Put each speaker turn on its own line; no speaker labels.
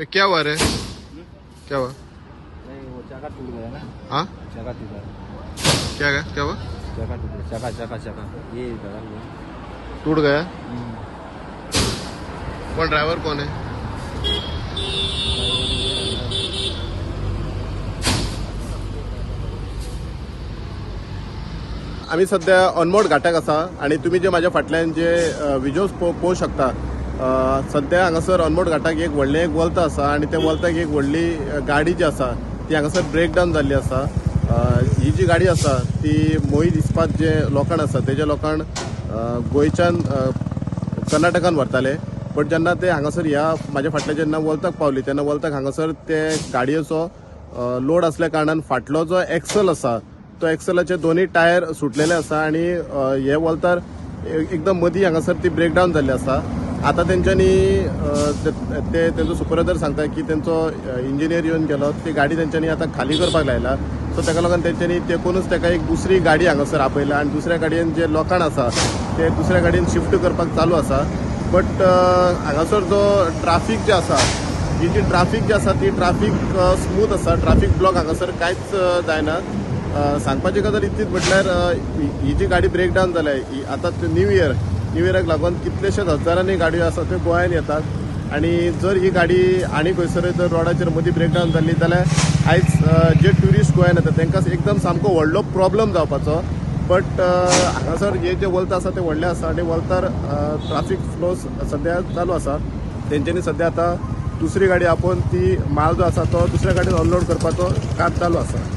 ये क्या हुआ रे? क्या हुआ?
नहीं, वो चाका टूट गया ना।
हाँ,
चाका टूटा।
क्या गया? क्या हुआ?
चाका टूट गया, चाका चाका चाका ये लगा हुआ।
टूट गया। कौन ड्राइवर कौन है? आमी सध्या अनमोड घाटाक आसा आनी तुमी जे म्हाज्या फाटल्यान जे विजुअल्स पळोवंक शकता, सध्या हांगासर अनमोड घाटाक एक व्हडलें एक वल्त आसा आनी त्या वल्ताक एक व्हडली गाडी जी आसा ती हांगासर ब्रेकडावन जाल्ली आसा. ही जी गाडी आसा ती मोहीत इस्पात जे लोखण आसा तेजे लोखण गोंयच्यान कर्नाटकान व्हरताले, बट जेन्ना ते हांगासर ह्या म्हाज्या फाटल्या जेन्ना वल्ताक पावली तेन्ना वल्ताक हांगासर ते गाडयेचो लोड आसल्या कारणान फाटलो जो एक्सल आसा तो एक्सलाचे दोनूय टायर सुटलेले आसा आनी हे वल्तार एकदम मदीं हांगासर ती ब्रेकडावन जाल्ली आसा. आतां तेंच्यांनी ते तेंचो सुपरवायजर सांगता की तेंचो इंजिनियर येवन गेलो, ती गाडी तेंच्यांनी आतां खाली करपाक लायला. सो तेका लागून तेंच्यांनी तेकूनच तेका एक दुसरी गाडी हांगासर आपयला आनी दुसऱ्या गाडयेन जे लोखण आसा ते दुसऱ्या गाडयेन शिफ्ट करपाक चालू आसा. बट हांगासर जो ट्राफीक जे आसा, ही जी ट्राफीक जी आसा ती ट्राफीक स्मूथ आसा, ट्राफीक ब्लॉक हांगासर कांयच जायना. सांगपाची गजाल इतलीच म्हटल्यार ही जी गाडी ब्रेकडावन जाल्या ही आतां न्यू इयर, न्यू इयराक लागून कितलेशेच हजारांनी गाडयो आसा त्यो गोंयान येतात आनी जर ही गाडी आनी खंयसरूय जर रोडाचेर मदीं ब्रेकडावन जाल्ली जाल्यार आयज जे ट्युरिस्ट गोंयान येतात तांकां एकदम सामको व्हडलो प्रॉब्लम जावपाचो. बट हांगासर हे जे वल्त आसा ते व्हडले आसा आनी वल्तार ट्राफीक फ्लो सद्या चालू आसा. तेंच्यांनी सद्या आतां दुसरी गाडी आपोवन ती माल जो आसा तो दुसऱ्या गाडयेन अनलोड करपाचो काम चालू आसा.